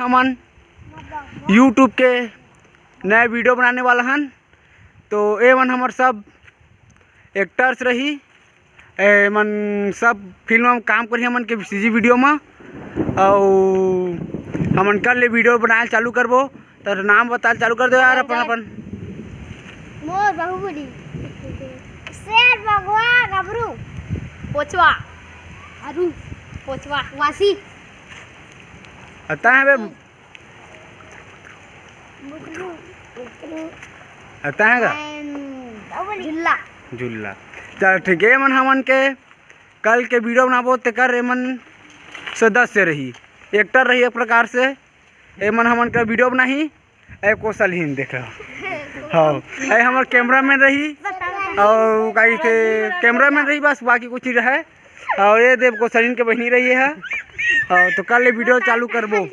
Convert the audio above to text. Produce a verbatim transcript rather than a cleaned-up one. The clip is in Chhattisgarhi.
हमन YouTube के नया वीडियो बनाने वाला हन। तो ए मन हमर सब एक्टर्स रही, ए मन सब फिल्म म काम करही हमन के सीजी वीडियो म। अउ हमन कल ले वीडियो बनाए चालू करबो। तो नाम बताए चालू कर दो यार अपन अपन। मोर बाहुबली, शेर, बघवा, गबरू, पोचवा, अरू, पोचवा, वासी। अता है बे। बुकरू, बुकरू। अता है का? And जुल्ला। जुल्ला। चल ठीक है, मन हमन के कल के वीडियो बनाबो, तेकर एमन सदस्य रही, एक्टर रही एक प्रकार से। एमन हमन के वीडियो बनाही। ए कौशल ही देख रहा। हाँ, ए हमर कैमरामैन रही, और का कहिथे, कैमरामैन रही बस, बाकी कुछ नहीं रहे। और ये देव कौशलिन के बहिनी रही है। और तो कल ये वीडियो चालू करबो।